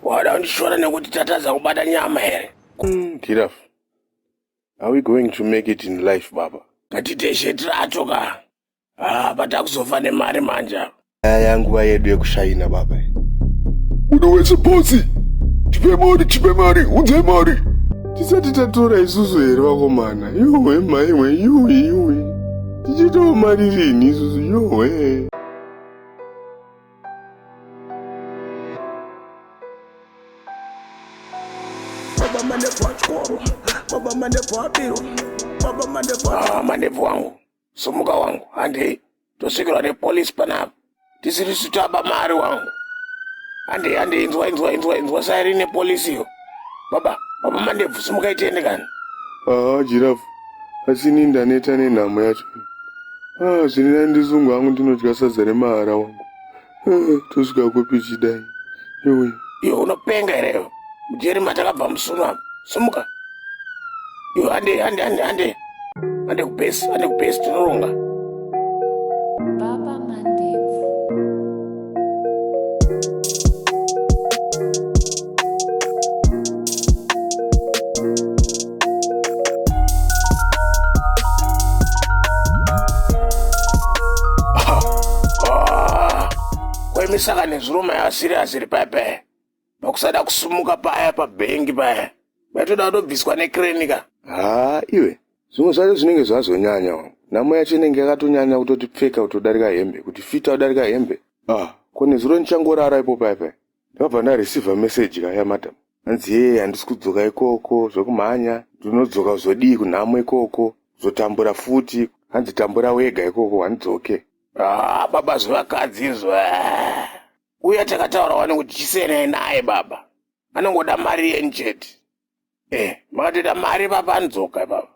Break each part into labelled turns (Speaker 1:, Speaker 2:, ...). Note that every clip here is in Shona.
Speaker 1: Wada kundishora nekuti tatadza kubata nyama here?
Speaker 2: Giraffe, are we going to make it in life baba?
Speaker 1: Ngatite sheti racho ka. Ah, patakuzofa nemari manje apa.
Speaker 2: Aya nguva yedu yekushaina baba.
Speaker 3: Munhu wese pasi. Tipe mari, tipe mari, unzai mari.
Speaker 2: Tisati tatora isusu here vakomana? Yowe maiwe, yuwi yuwi. Tichitawo mari rini isusu yowe.
Speaker 1: Baba mandebvu achikoro. Baba mandebvu abiro. Baba mandebvu. Ah, mandebvu wangu. Sumuka wangu. Handei. Tosvikirwa nepolice panapa. Tisiri sitaba mari wangu. Handei, handei, inzwa, inzwa, inzwa, inzwa sairi nepolice iyo. Baba, baba mandebvu sumuka tiende kani.
Speaker 2: Ah, giraffe. Asi ini ndaneta nenhamo yacho. Ah, zviri nani ndisungu hangu ndinodya sadza remahara wangu. Ah, tosvika kupi chidai. Yowe.
Speaker 1: Iwe unopenga here iwe? Mujeri matakabva musuno apa. Sumuka. Iwe hande, hande, hande, hande. Hande kubhesi, hande kubhesi tinoronga.
Speaker 4: Baba Mandebvu.
Speaker 1: Ah, kwemisaka nezuro mai asiri asiri paya paya. Pakusada kusumuka paya pabhengi paya. Vaitoda kutobviswa nekreni ka.
Speaker 2: Haa iwe, zvimwe zvacho zvinenge zvazonyanya wangu. Nhamo yacho inenge yakatonyanya kutoti pfeka kutodarika hembe, kuti fita kudarika hembe. Ah, ko nezuro ndichangorara ipo paya paya. Ndakabva ndareceiva message ka yamadam. Hanzi yee handisi kudzoka ikoko zvekumhanya, ndinodzoka kuzodii kunhamo ikoko, kuzotambura futi. Hanzi tambura wega ikoko handidzoke.
Speaker 1: Ah, baba zvevakadzi izvo. Ah. Uya takataura wani kuti chisiyanai naye baba. Anongoda mari yenyu chete. Eh, makatoita mari baba anodzoka baba.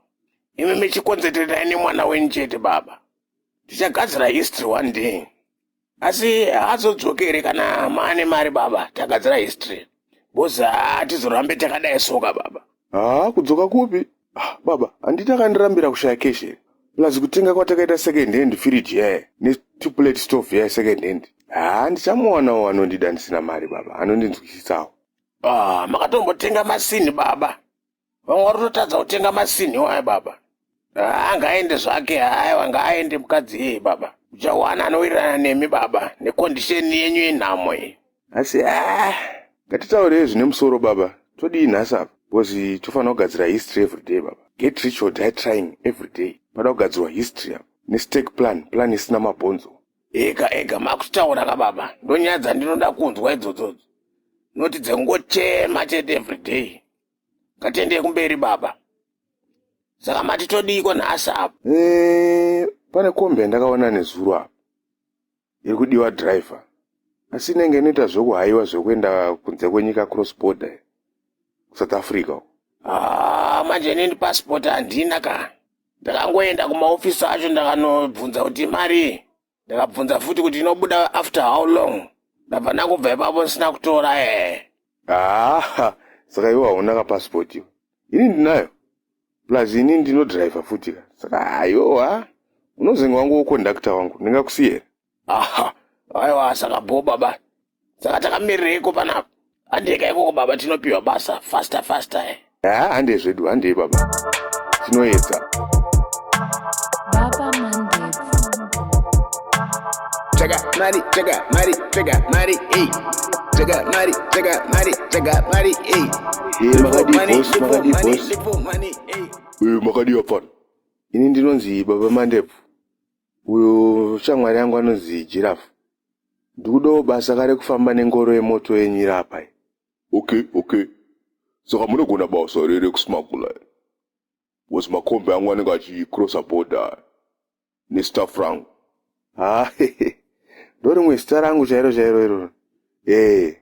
Speaker 1: Imi michikonzeterai nemwana wenyu chete baba. Tichagadzira history one day. Asi haazodzokeri kana maane mari baba, tagadzira history. Because hatizorambe takadai soka baba.
Speaker 2: Haa, kudzoka kupi? Ah, baba, handiti akandirambira kushaya cash here? Plus kutenga kwatakaita second hand fridge yaye ne two plate stove yaye second hand. Haa, ndichamuwanawo anondida ndisina mari baba, anondinzwisisawo.
Speaker 1: Ah, makatombotenga masini baba. Vamwe vari kutotadza kutenga masini iwayo baba. Ah, ngaaende zvake, haiwa ngaaende mukadzi iyeye baba. Uchawana anowirirana nemi baba, nekondisheni yenyu yenhamo iyi.
Speaker 2: Asi ah, ngatitaurei zvine musoro baba. Todii nhasi apa? Because tofanira kugadzira history every day baba. Get rich or die trying every day. Pada kugadzirwa history apa. Nestake plan, plan isina mabhonzo.
Speaker 1: Ega ega makutaura ka baba. Ndonyaya dzandinoda kunzwa idzodzodzo. Noti dzekungochema chete every day. Ngatiendei kumberi baba. Saka mati todiiko nhasi apa?
Speaker 2: Eh, pane kombi yandakaona nezuro apa. Iri kudiwa driver. Asi inenge inoita zvekuhaiwa zvekuenda kunze kwenyika cross border. South Africa. uko.
Speaker 1: Ah, manje inini passport handina ka. Ndakangoenda kumaofisi acho ndakanobvunza kuti mari. Ndakabvunza futi kuti inobuda after how long. Ndabva ndangobva ipapo ndisina kutora eh.
Speaker 2: Ah, saka iwe hauna ka passport iwe. Ini ndinayo. Plus ini ndinodriver futi ka. Saka aiwa, unozenge wangu woconductor wangu, ndingakusiya here?
Speaker 1: Aha, aiwa saka bho baba. Saka takamirireko panapa. Handeka ikoko baba tinopiwa basa faster faster eh.
Speaker 2: Ah, hande zvedu, handei baba. Tinoedza.
Speaker 4: Baba Mandebvu.
Speaker 5: Chega mari, chega mari, chega mari, ey. Chega mari, chega mari, chega mari, ey.
Speaker 2: Eh, makadii boss, makadii boss.
Speaker 5: Lipo money, ey.
Speaker 3: Eh, makadii apana.
Speaker 2: Ini ndinonzi Baba Mandebvu. Uyo shamwari yangu anonzi Giraffe. Ndikudawo basa kare kufamba nengoro yemoto yenyu iri apa iyi.
Speaker 3: Okay, okay. Saka munogona basa here rekusmuggler? Because makombi angu anenge achicrossa border nestaff rangu.
Speaker 2: Ah, ndorimwe zita rangu chairo chairo iroro. Eh,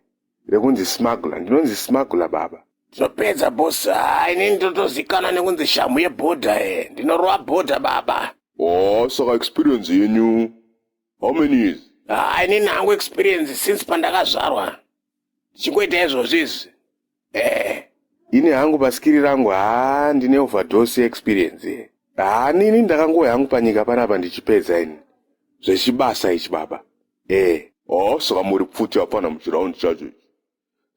Speaker 2: rekunzi smuggler. Ndinonzi smuggler baba.
Speaker 1: Tinopedza boss. Ah, inini ndotozikanwa nekunzi shamhu yebhodha eh. Ndinorova bhodha baba.
Speaker 3: Oh, saka experience yenyu how many years?
Speaker 1: Ah, inini hangu experience since pandakazvarwa. Ndichingoita izvozvo izvi. Eh.
Speaker 2: Ini hangu paskiri rangu haa ndine overdose experience. Haa nini ndakangouya hangu panyika panapa ndichipedza ini. Zvechibasa ichi baba. Eh.
Speaker 3: Oh, saka muri pfuti hapana muchiraundi chacho ichi.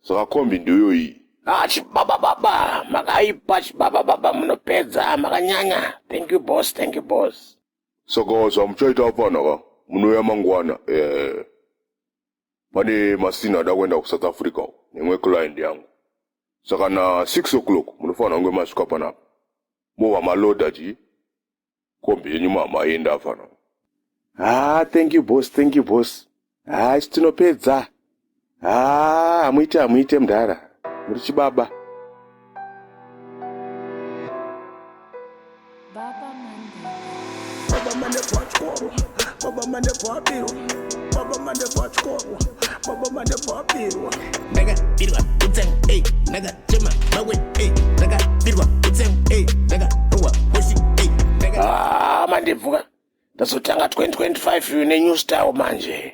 Speaker 3: Saka kombi ndiyo iyi.
Speaker 1: Ah, chibaba baba, makaipa chibaba baba, munopedza, makanyanya. Thank you boss, thank you boss.
Speaker 3: Saka zvamuchaita apana ka, munouya mangwana. Eh, pane masina ada kuenda kuSouth Africa uko, nemwe client yangu. Saka na 6 o'clock munofanira kunge masvika panapa. Mova maloda chi kombi yenyu maenda afana.
Speaker 2: Ah, thank you boss, thank you boss. Ah, isu tinopedza. Ah, hamuite hamuite mudhara. Muri chibaba.
Speaker 4: Baba Mandebvu.
Speaker 6: Baba Mandebvu achikoro, Baba Mandebvu abirwa, Baba Mandebvu achikoro, Baba Mandebvu abirwa.
Speaker 5: Ndakabirwa kutsengu, ey, ndakachema mawe, ey, ndakabirwa kutsengu, ey, ndakarohwa hoshi, ey, ndaka
Speaker 1: Ah, mandebvuka. Ndazotanga 2025 nenew style manje.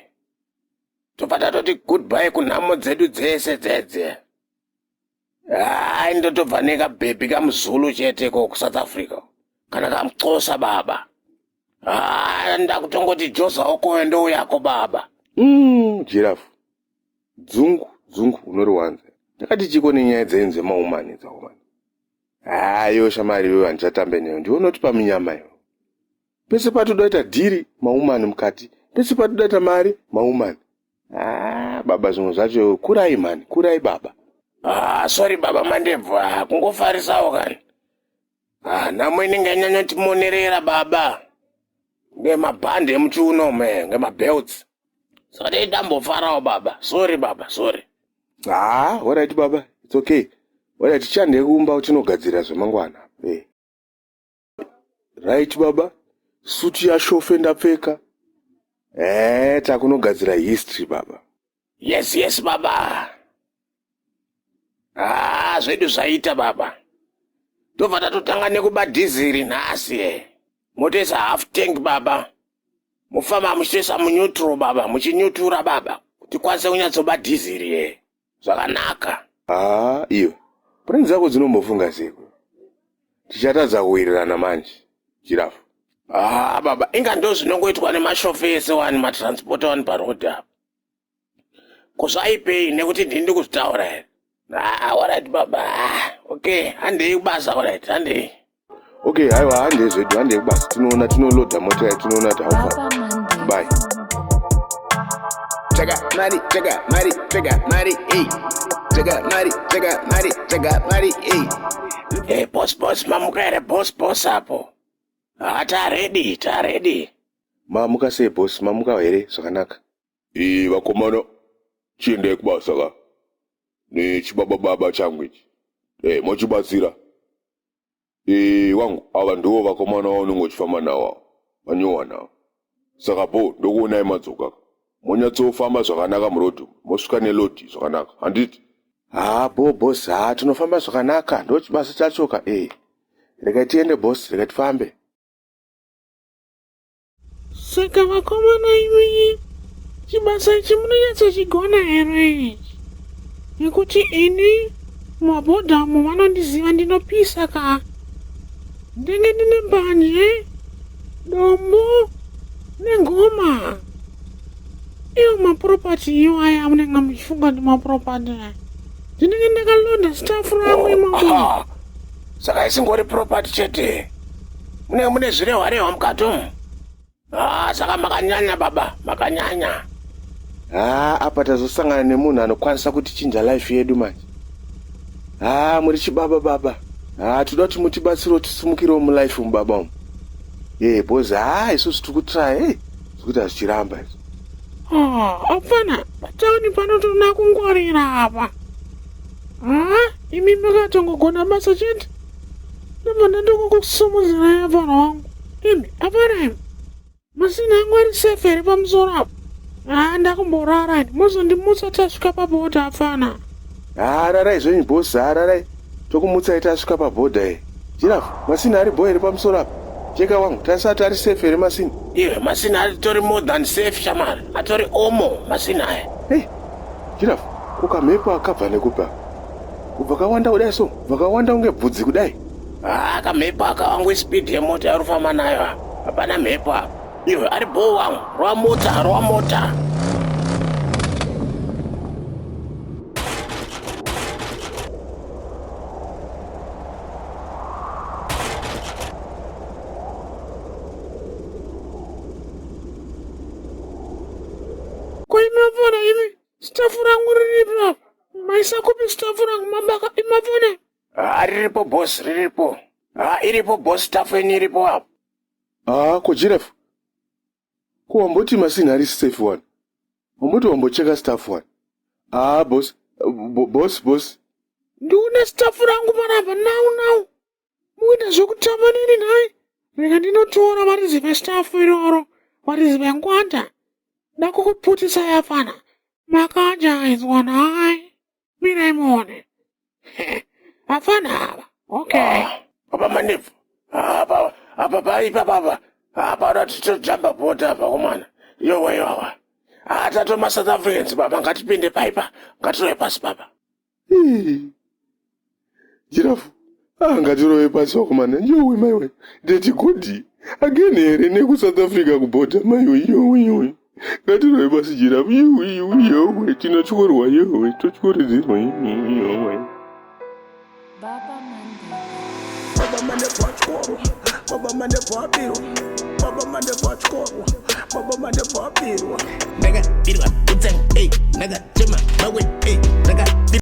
Speaker 1: Tobva tatoti goodbye kunhamo dzedu dzese dzedze. Hayi, ndotobva nekabhebhi kamuzulu chete ko kuSouth Africa. Kana kamuxhosa baba. Ah, ndakutongoti joza okoyo ndouyako baba.
Speaker 2: Giraffe. Dzungu, dzungu unoriwanza. Ndakati chiko nenyaya dzenyu dzemaumani dzaumani. Hayo shamari iwewe handichatambe newe. Ndiwe unotipa minyama iwe. Pese patoda dhiri maumani mukati. Pese patoda mari maumani. Ah, baba zvimwe zvacho kurai mani, kurai baba.
Speaker 1: Ah, sorry baba Mandebvu, ah, kungofarisawo kani. Ah, nhamo inenge yanyanyotimonerera baba. Ngemabhandi emuchiuno me, ngemabelts. Saka dei ndambofarawo baba. Sorry baba, sorry.
Speaker 2: Ah, alright baba, it's okay. Alright, tichande kumba tinogadzira zvemangwana. Eh. Right baba, suti yashofe ndapfeka. Eh, takunogadzira history baba.
Speaker 1: Yes, yes baba. Ah, zvedu zvaita baba. Tobva tatotanga nekuba dhiziri nhasi. Eh. Motoisa half tank baba. Mufamba muchitoisa muneutral baba, muchinyutura baba. Kuti tikwanise kunyatsoba dhiziri ye. Zvakanaka.
Speaker 2: Ah, iwe. Brain dzako dzinombofunga seiko? Tichatadza kuwirirana manje. Giraffe.
Speaker 1: Ah, baba, inga ndo zvinongoitwa nemashofe ese wani matransporter wani paroad apa. Kuzvaipei nekuti ndini ndikuzvitaura here? Ah, alright baba. Ah, okay, handei kubasa alright, handei.
Speaker 2: Okay, haiwa handei zvedu, handei kubasa. Tinoona tinolodha mota yacho, tinoona kuti haufa.
Speaker 4: Baba Mandebvu.
Speaker 2: Bye.
Speaker 5: Chaka mari, chaka mari, chaka mari, ey. Chaka mari, chaka mari, chaka mari, ey.
Speaker 1: Hey, boss, boss, mamuka here boss, boss apo. Ah, taready, taready.
Speaker 2: Mamuka sei boss, mamuka here zvakanaka.
Speaker 3: Eh, vakomana, chiendai kubasa ka. Nechibaba baba changu ichi. Eh, mochibatsira. Eh, wangu, ava ndivo vakomana vaunenge uchifamba navo ava. Vanyowa navo. Saka bo, ndokuonai madzoka. Monyatsofamba zvakanaka murodhi, mosvika nelodhi zvakanaka. Handiti?
Speaker 2: Ah, bo boss, ah, tinofamba zvakanaka. Ndo chibasa chacho ka. Eh. Regai tiende boss, regai tifambe.
Speaker 7: Saka vakomana imi, chibasa ichi munonyatsochigona here ichi? Nekuti ini mumabhodhamu vanondiziva ndinopisa ka. Ndenge ndine mbanje, dombo nengoma. Iwo maproperty iwo aya amunenge muchifunga ndi maproperty aya. Ndinenge ndakalonda staff rangu imomo.
Speaker 1: Aha. Saka isingori property chete. Munenge mune zvirehwa rehwa mukati umu. Ah, saka makanyanya baba, makanyanya.
Speaker 2: Ah, apa tazosangana nemunhu anokwanisa kutichinja life yedu manje. Ah, muri chibaba baba. Ah, toda kuti mutibatsirewo tisumukirewo mulife mubaba umu. Eh, boss, ah, isusu tiri kutry, eh. Tiri kuita zvichiramba izvi.
Speaker 7: Ah, apfana, patauni pano toda kungwarira apa. Ah, imi makatongogona basa chete. Ndobva ndandokukusumudzirai apfana wangu. Imi, apfana imi. Masina angu ari safe here pamusoro apo? Ah, ndakumborara ini. Muzondimutsa tasvika pabhodha apfana.
Speaker 2: Ah, rarai zvenyu boss, ah, rarai. Tokumutsai tasvika pabhodha eh. Giraffe, masina ari bho here pamusoro apa? Cheka wangu, tasati ari safe here masina?
Speaker 1: Iwe, masina atori more than safe shamari. Atori omo masina aya.
Speaker 2: Hey, Giraffe, kukamhepo akabva nekupa. Kubva kawanda kudai so, kubva kawanda kunge bvudzi kudai.
Speaker 1: Ah, kamhepo aka wangu speed yemota yauri kufamba nayo apa. Hapana mhepo apa. Iwe, ari bho wangu. Rwa mota, rwa mota.
Speaker 7: Staff rangu riripi apa? Maisa kupi staff rangu mabaka imafone?
Speaker 1: Ha, riripo boss, riripo. Ha, iripo boss, staff yenyu iripo apo.
Speaker 2: Haa, ko Giraffe, ko wamboti masini ari safe one, wamboti wambocheka staff one. Haa boss, boss, boss.
Speaker 7: Ndiune staff rangu panapa now now. Mukuita zvekutamba neni nhai? Rega ndinotora varidzi vestaff iroro, varidzi vengwanda. Ndakukuputisai afana. Makajaidzwa nhai. Mirai muone. Afana ava. Okay.
Speaker 1: Ah, baba Mandebvu, apa apa paipa papa apa oda titojamba bhodha apa komana. Yowe yowa. Ah, tatoma South Africans baba, ngatipinde paipa, ngatirove pasi baba.
Speaker 2: Ii. Giraffe, ah, ngatirove pasi vakomana. Yowe maiwe, ndeti godi again here nekuSouth Africa kubhodha maiwe. Yowe yowe, ngatirove pasi Giraffe. Yowe yowe yowe, tinotyorwa yowe, totyoridzirwa yowe.
Speaker 4: Baba Mandebvu.
Speaker 6: Baba Mandebvu atyorwa, Baba Mandebvu abirwa, Baba Mandebvu atyorwa, Baba Mandebvu abirwa.
Speaker 5: Ndakabirwa utsangu, ei, ndakachema mawe, ei, ndakabirwa.